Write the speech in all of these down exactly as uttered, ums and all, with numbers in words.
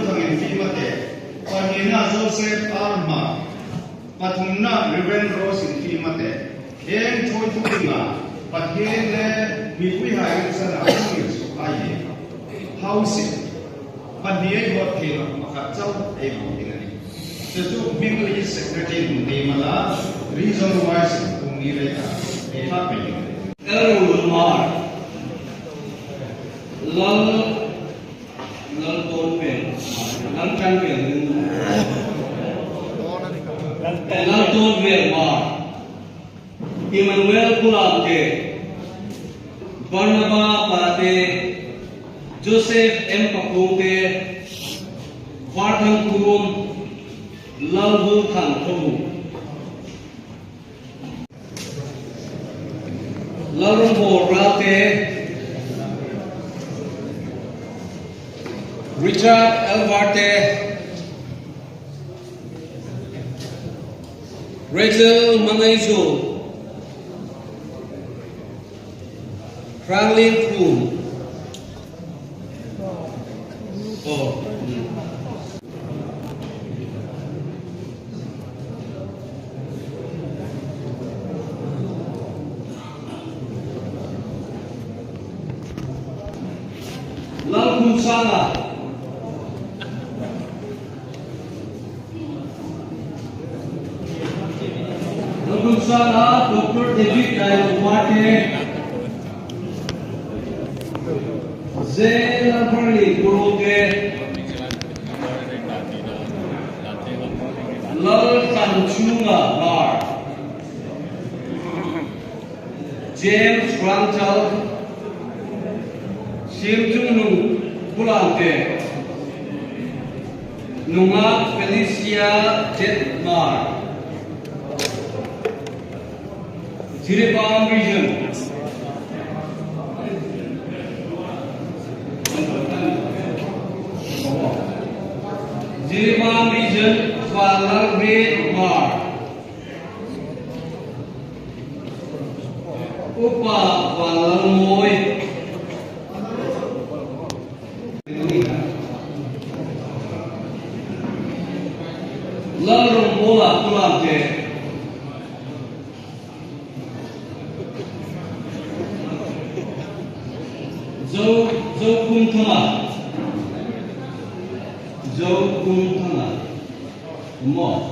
Thang Infimate, pahnina Joseph R. Hmar, pathumna Reverend Rose Infimate, hieng thawi thu dinga Pathien le mipuihai ringsan a hung ngir suok hai hi. House pahni ei hawt thei lo, pakhat chau ei hawt ding a nih. Chu chu Minglei Secretary hung thei mala, Region Wise hung ni le ta, ei hak pei ding. L. Hmar, Lal, Lal Tonvel, Lal Tonvel, Lal Tonvel Hmar, Emmanuel Pulamte, Barnaba Pate, Joseph M. Pakhongte, Varthang Kurum, Lalbulthang Khawbung. Lalrungbawlrate, Richard Elvarte, Rachel Manaizu, Franklin Krum. Oh. Lalkhumsanga. Lalkhumsanga, Doctor David Dailo Mate, J. Lalparli Kurote, Lalthanchunga Hmar, James Rangchal, Simchungnung Pulamte, Nunga Felicia Detmar, Jiribam Region, Jiribam Region, Vanlalmei Hmar, Upa Vanlalmei. Lalrungbawla Pulamte. Zo, Zokumthanga. Zokumthanga. Mo.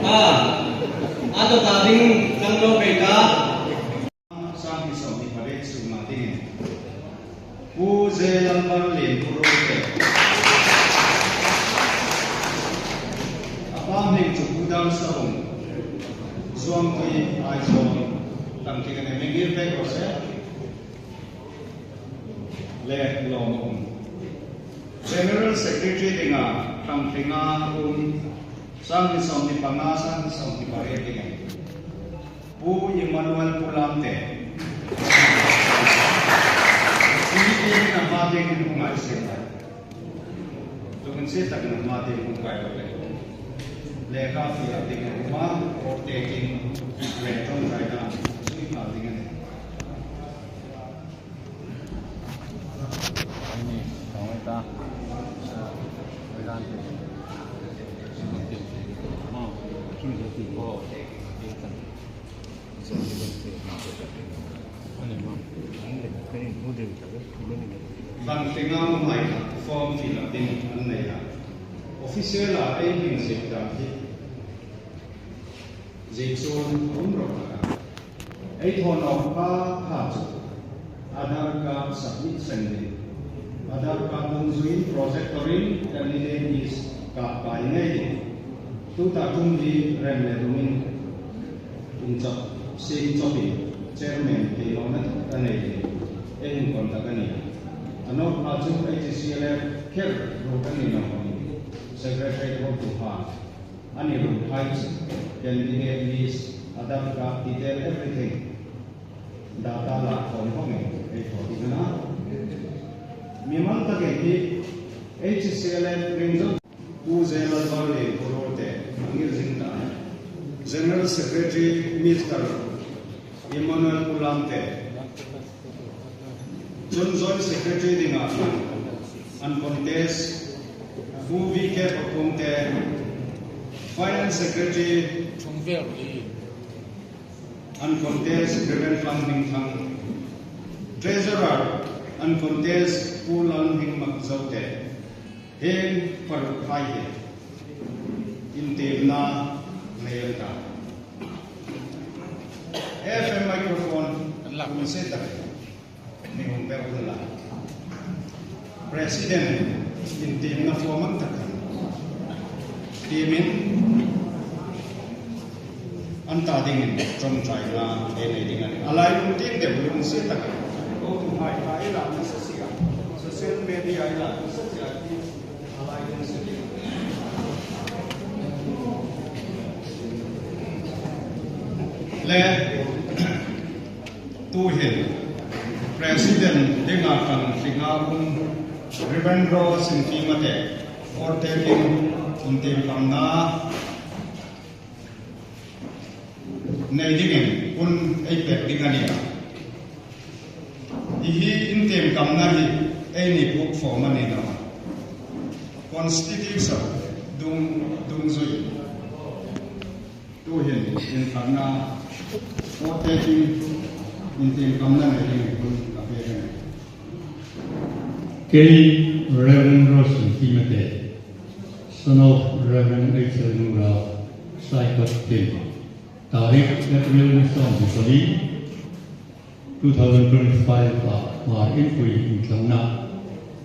A, a dawt ta ding kan lo pei ta. Sangni sawmhni pariet sunga dingin Pu J. Lalparlien Kurote. A pa hming chu Pu Damsawm, Zuangtui, Aizawl, Tangtling a nih, mi ngir pek raw se. Le lawm a um. General Secretary dinga Tangtlinga um, sangni sawmhni panga, sangni sawmhni pariet dingin Pu Emmanuel Pulamte. Chi tieng a hma tieng hung ngai seng. Tukin se tak na hma tieng hung kai lo le. Lekha fiel ding a um a, awrte ding le ṭawngṭaina zui nghal ding a nih. Van tlenga umai kha form fill up ding an nei a. Official-a ei hming ziek dan hi ziek chun a um rawp hlak a. Ei thaw nawk pha pha chu Aadhaar card submit seng ding. Aadhaar card dungzuiin projector-in candidate list kap kai ngei ding. Tuta ṭum hi rem le rumin inchawp, siem chawpin chairman kei nawna tak a nei ding. Ei hung contact a nih. A nawk pha chu H C L F kher ruok a ni naw khawmin secretary hotuhai a ni ruok hai chu candidate list, Aadhaar card detail, everything data lak khawm khawmin ei thaw ding a na. Mimal takin hi H C L F ring zo. Pu J. Lalvarlien Purolte a ngir zing ta. General Secretary Mister Emmanuel Pulamte. Chun Joint Secretary dinga an contest Pu V K Pakhomte. Finance Secretary an contest Reverend Lalhmingthang. Treasurer an contest Pu Lalhmingmak Zote. Hieng paruk hai hi intiemna nei an ta. F M microphone an lak mi se tak. Ni hung ber la. President intiemna form ang tak. Tiemin an ta dingin ṭawngṭaina ei nei ding a nih. A lai lungtiem deu lungsiet takin hotuhai kha ei la nasa si a, social media ei la nasa si a, a lai lungsiet ding. Le tuhin President dinga kan hringa um Reverend Rose Infimate, awrte ding intiemkamna nei dingin hun ei pek ding a nih a. Hi hi intiemkamna hi eini puk form a ni naw a. Constitution dung, dungzui. Tuhin inthawkna awrte ding intiemkamna nei dingin hun ka pek a nih. Kei Reverend Rose Infimate, son of Reverend H L Nungrao, Saikot Tin. Tarik April ni sawmhni pali, two thousand twenty-five-a Hmar Inpui inthlanna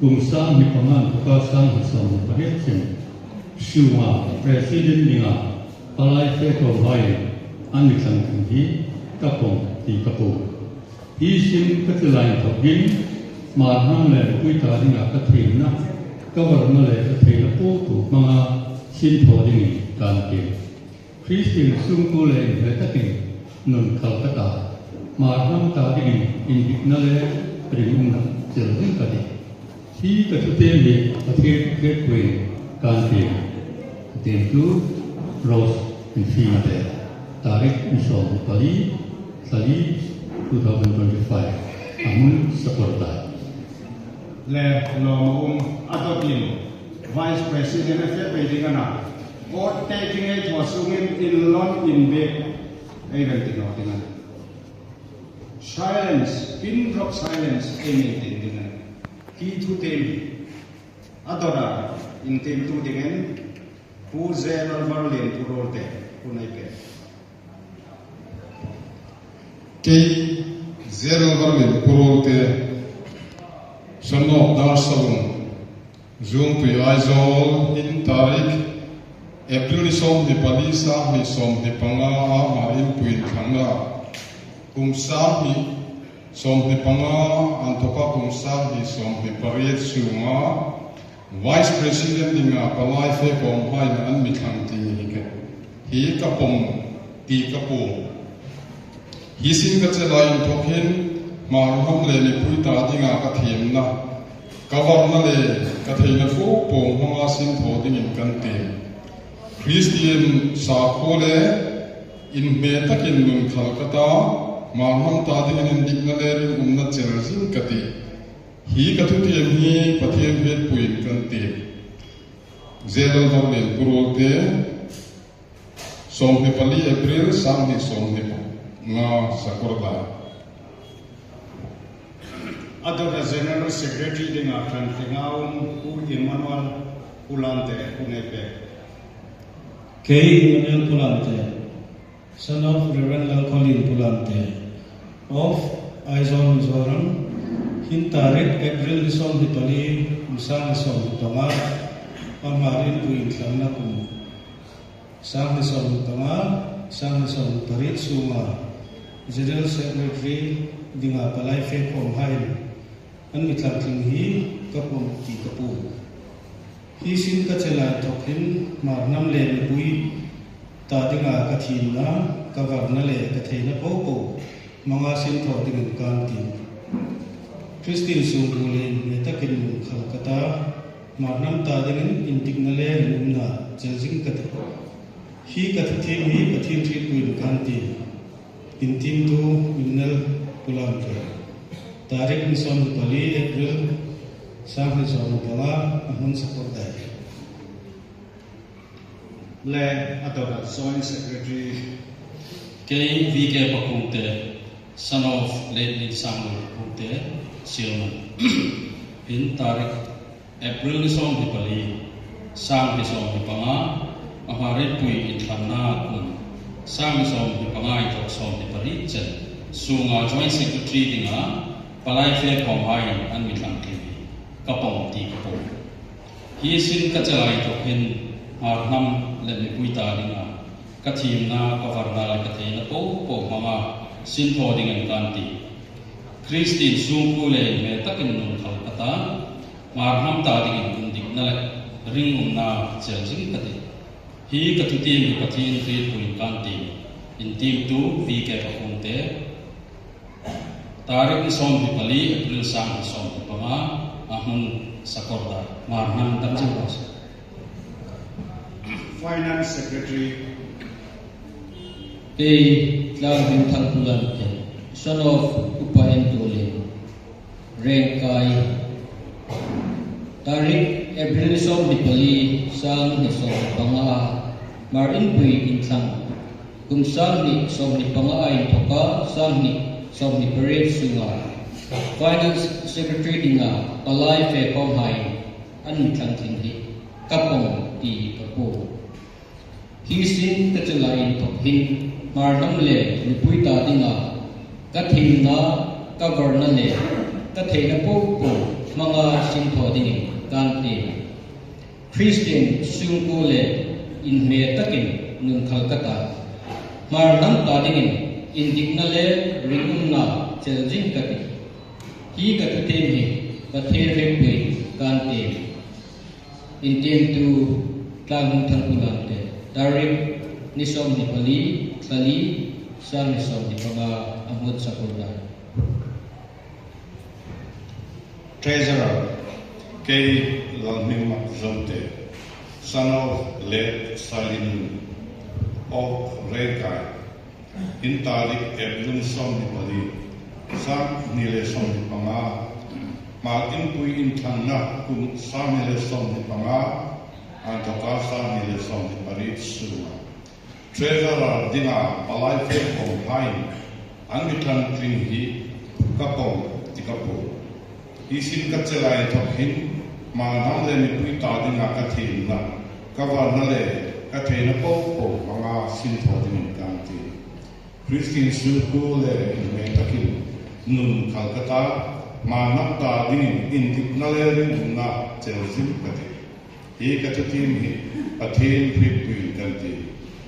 kum sanghni panga inthoka sanghni sawmhni pariet chen sunga President dinga palai fe khawm hai an mi thlang ding hi ka pawm ti ka pawm. Hi sin ka chelai inthawkin Hmar hnam le mipui ta dinga ka thiemna, ka varna le ka theina po po hmanga sin thaw dingin kan tiem. Christian sungkuo le inhre takin nun khal ka ta, Hmar hnam ta dingin inbikna le ringumna chel ding ka tih. Hi ka thutiem hi Pathien hrietpuiin kan tiem. Ka tiemtu Rose Infimate, tarik ni sawmhni pali, thla li, two thousand twenty-five, a hmun Saportai. Le lawm a um a dawtin Vice President a fe pei ding a na. Awrte ding ei thaw sungin inlawn inbiek ei ring ti naw ding a na. Silence, pin drop silence ei maintain ding a na. Hi thutiem a dawta intiemtu dingin Pu J. Lalvarlien Purolte hun ei pek. Kei J. Lalvarlien Purolte, son of Darsavung, Zungtui Aizawl, in tarik April ni sawmhni pali, sanghni sawmhni panga-a Hmar Inpui inthlanna, kum sanghni sawmhni panga inthoka kum sanghni sawmhni pariet sunga Vice President dinga palai fe khawm haiin an mi thlang ti hi ka, hi ka pawm ti ka pawm. Hi sin ka chelai inthawk hin Hmar hnam le mipui ta dinga ka thiemna, ka varna le ka theina po po hmanga sin thaw dingin kan tiem. Christian sakhuo le inhme takin nun khal ka ta, Hmar hnam ta dingin indikna le ringumna chel zing ka tih. Hi ka thutiem hi Pathien hrietpuiin kan tiem. General Marlin Puruolte, sawmhni pali April, sanghni sawmhni panga, Sakawrdai. Adawka General Secretary dinga ṭhang tlinga um Pu Emmanuel Pulamte, Pu Neipe. Kei Emmanuel Pulamte, son of Reverend Lalkhawlien Pulamte, of Aizawl, Mizoram, hin tarik April ni sawmhni pali, kum sanghni sawmhni panga, a Hmar Inpui inthlangna kum sanghni sawmhni panga, sanghni sawmhni pariet sunga General Secretary dinga palai fe khawmhaiin an mi ṭhang tling hi ka pawm ti ka puong. Hi sin ka chelai thawk hin Hmar hnam le mipui ta dinga ka thiemna, ka varna le ka theina popo hmanga sinthaw dingin kan tiem. Christian sungkuo le inhme takin nun khal ka ta, Hmar hnam ta dingin indikna le ringumna chel zing ka tih. Hi ka thutiem hi Pathien hrietpuiin kan tiem. Intiemtu Emmanuel Pulamte. Tarik ni sawmhni pali April, sanghni sawmhni panga, a hmun Sakawrdai. Le adawka Joint Secretary. Kei V K Pakhungte, son of late Ningsanglal Pakhungte, Chairman. Hin tarik April ni sawmhni pali, sanghni sawmhni panga, a Hmar Inpui inthlangna kum sanghni sawmhni panga inthawk sawmhni pali chen sunga Joint Secretary dinga palai fe khawmhaiin an mi ṭhang tling hi ka pawm ti ka puong. Hi sin ka chelai thawk hin Hmar hnam le mipui ta dinga ka thiemna, ka varna le ka theina popo hmanga sinthaw dingin kan tiem. Christian sungkuo le inhme takin nun khal ka ta, Hmar hnam ta dingin indikna le ringumna chel zing ka tih. Hi ka thutiem hi Pathien hrietpuiin kan tiem. Intiemtu V K Pakhungte. Tarik ni sawmhni pali April, sanghni sawmhni panga, a hmun Sakawrdai. Hmar hnam dam zing raw se. Finance Secretary. Kei Tlanghmunthang Pulamte, son of Upa Entuolien, Rengkai. Tarik April ni sawmhni pali, sanghni sawmhni panga, Hmar Inpui inthlang kum sanghni sawmhni panga inthawka sanghni sawmhni pariet sunga Finance Secretary dinga palai fe khawmhaiin an mi ṭhang tling hi ka pawm ti ka puong. Hi sin ka chelai inthawk hin Hmar hnam le mipui ta dinga ka thiemna, ka varna le ka theina popo hmanga sinthaw dingin kan tiem. Christian sungkuo le inhme takin nun khal ka ta, Hmar hnam ta dingin indikna le ringumna chel zing ka tih. Hi ka thutiem hi Pathien hrietpuiin kan tiem. Intiemtu Tlanghmunthang Pulamte. Tarik ni sawmhni pali, thla li, sanghni sawmhni panga, a hmun Sakawrdai. Treasurer, kei Lalhmingmak Zote, son of late Sailin of Rengkai. Hin tarik April sawmhni pali, sanghni le sawmhni panga, Hmar Inpui inthlangna kum sanghni le sawmhni panga, inthawka sanghni le sawmhni pariet sunga Treasurer dinga palai fe khawmhaiin an mi ṭhang tling hi ka pawm ti ka puong. Hi sin ka chelai thawk hin Hmar hnam le mipui ta dinga ka thiemna, ka varna le ka theina popo hmanga sinthaw dingin kan tiem. Christian sungkuo le inhme takin nun khal ka ta, Hmar hnam ta dingin indikna le ringumna chel zing ka tih. Hi ka thutiem hi Pathien hrietpuiin kan tiem.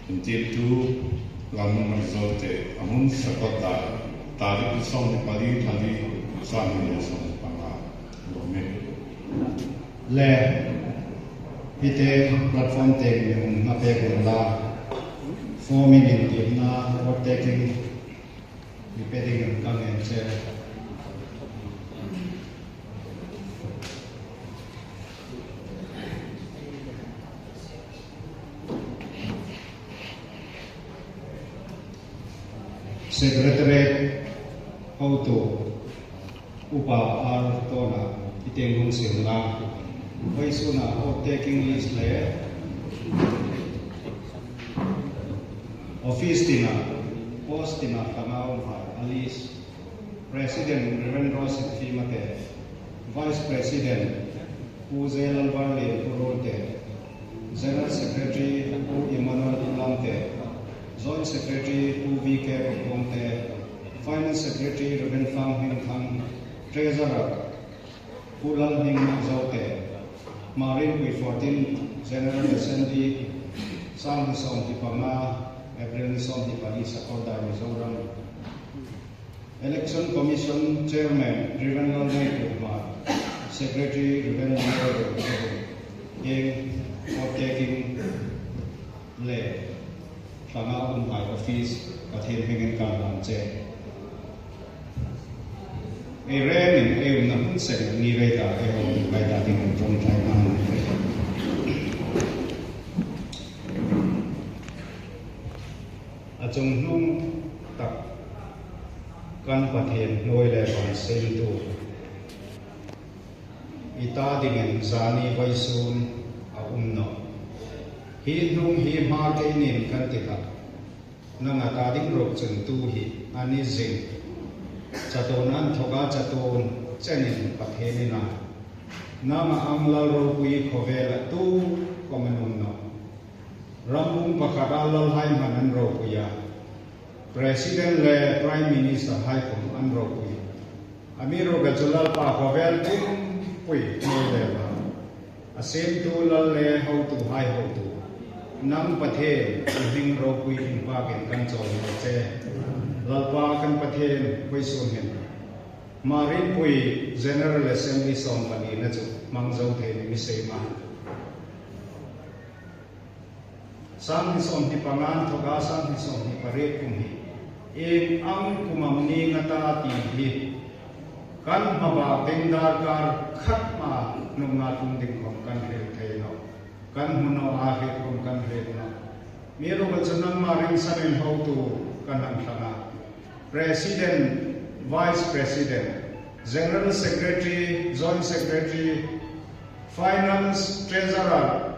Intiemtu Lalhmingmak Zote, a hmun Sakawrdai, tarik sawmhni pali, thla li, sanghni le sawmhni panga. Lawm ei. Le, hi te platform te mi hung hma pek unla, form-in intiemna, vote taking, mi pe dingin ka ngen che. Secretariat hotu Upa R Tona, i tieng hung siem la. Vawisuna oath taking list le office tina, post tina tlanga um hai a list. President Reverend Rose Fimate, Vice President Pu J Lalvarlien Purulte, General Secretary Pu Emmanuel Lamte, Joint Secretary Pu V K Puongte, Finance Secretary Reverend Fang Hming Thang, Treasurer Pu Lalhming Zote, Hmar Inpui fourteen General Assembly, sang hni sawmhni panga, April ni sawmhni pali, Sakawrdar Mizoram. Election Commission Chairman Reverend Lalngaipui Hmar, Secretary Reverend Michael Rongkhein, oath taking le tlanga um hai office Pathien hmingin kan hlan che. Ei remin ei umna hmun seng ni rei ta, ei hawm rei ta dingin ṭawngṭai hmang. A chunghnung tak kan Pathien hnuoi le van siemtu, i ta dingin zani vawisun a um nawh. Hi hnung hi hma keinin kan ti kha. Nanga ta ding ruok chun tu hi a ni zing. Chatuon inthawka chatuon chenin Pathien ina, nanga ang lal ropui khawvela tu khawm an um nawh. Rambung pakhata lalhai hman an ropui a, President le Prime Minister hai khawm an ropui. Amiruokchu Lalpa khawvel pumpui hnuoi le van a siemtu lal le hotuhai hotu, nang Pathien i hming ropui inpakin kan chawl naw che. Lalpa kan Pathien, vawisun hin Hmar Inpui General Assembly sawmpalina chu hmang zo thei ni mi siem a. Sang hni sawmhni panga inthawka sang hni sawmhni pariet kum hi ieng ang kum am ni nga ta ti hi kan hmabak ding darkar khat hma hnunga tlung ding khawm kan hril thei nawh. Kan hmu naw a, hril khawm kan hril nawh. Amiruokchu nangma ringsanin hotu kan hang thlang a. President, Vice President, General Secretary, Joint Secretary, Finance, Treasurer,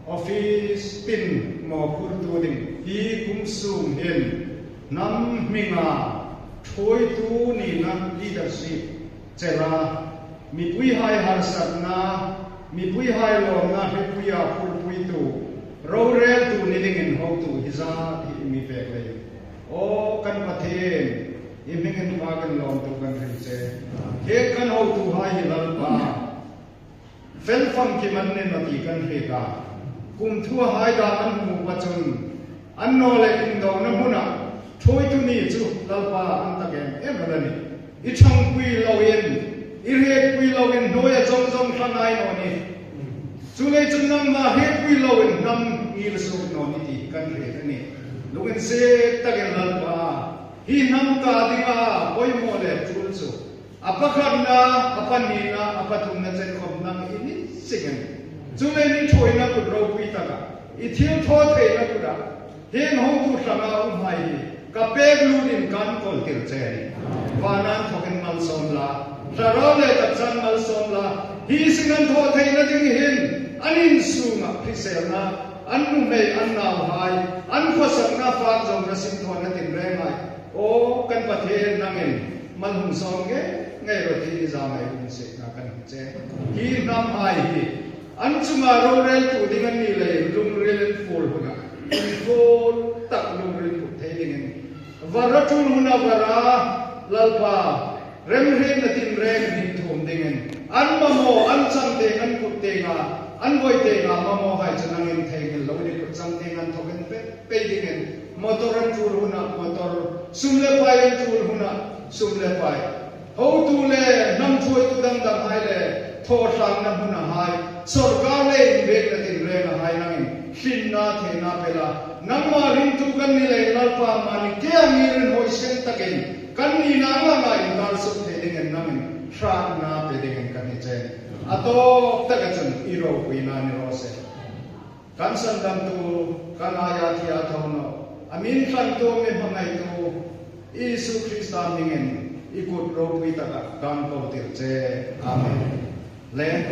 Office tin mawphurtu ding hi kum sung hin hnam hminga thuoitu nina leadership chela, mipuihai harsatna, mipuihai lawmna hrietpuia phurpuitu, roreltu ni dingin hotu hi zat hi mi pek lei. Aw kan Pathien, i hming inpakin lawmthu kan hril che. Hi kan hotuhai hi Lalpa, fel fang kim an ni naw ti kan hriet a. Kum thuahai dam an hmu pa chun, an naw le indona hmuna thuoitu ni chu Lalpa an tak em em a la nih. I ṭhangpui loin, i hrietpui loin hnuoia zawng zawng thla ngai naw nih. Chuleiin chun nangma hrietpui loin hnam ngir suok naw nih ti kan hriet a nih. Lunginsiet takin Lalpa, hi hnam ta dinga poimaw le tul chu a pakhatna, a pahnina, a pathumna chen khawm nang i ni zing a nih. Chuleiin i thuoina kut ropui taka i thilthawtheina kuta hieng hotu tlanga umhai hi ka pek lutin kan kawltir che a nih. Vana inthawkin malsawm la, thlarau le taksa chang malsawm la, hi sin an thaw theina ding hin an in sunga hriselna, an nuhmei, an nauhai, an khawsakna fak zawngna sinthawana tinrenghai, aw kan Pathien, nangin mal hung sawm ngei ngei rawh ti i zahai lunginsietna kan hni che. Hi hnamhai hi an chunga roreltu ding an ni leiin lungril infuol huna, infuol tak lungril put thei dingin, vara tul huna vara, Lalpa, remhrietna tinreng hni thum dingin, an mamaw, an chang tieng, an kut tienga, an voi tienga mamawhai chu nangin theinghil loin i kut chang tieng an thawkin pe pei dingin, motor an tul huna motor, sum le pai an tul huna sum le pai, hotu le hnam thuoitu dang danghai le thawthlangna hmunahai, sawrkar le inbiekna tinrenghai nangin hrinna theina pe la, nangma ringtu kan ni leiin Lalpa, mani ke a ngir inhawi seng takin kan nina anga inkalsuok thei dingin nangin hratna pe dingin kan hni che. A tawp taka chun i ropuina ni raw se. Kan sandamtu, kan aia thi a tho naw, a mi inthlantu, mi hmangaitu, Isu Krista hmingin i kut ropui takah kan ko tir che. Amen. Le,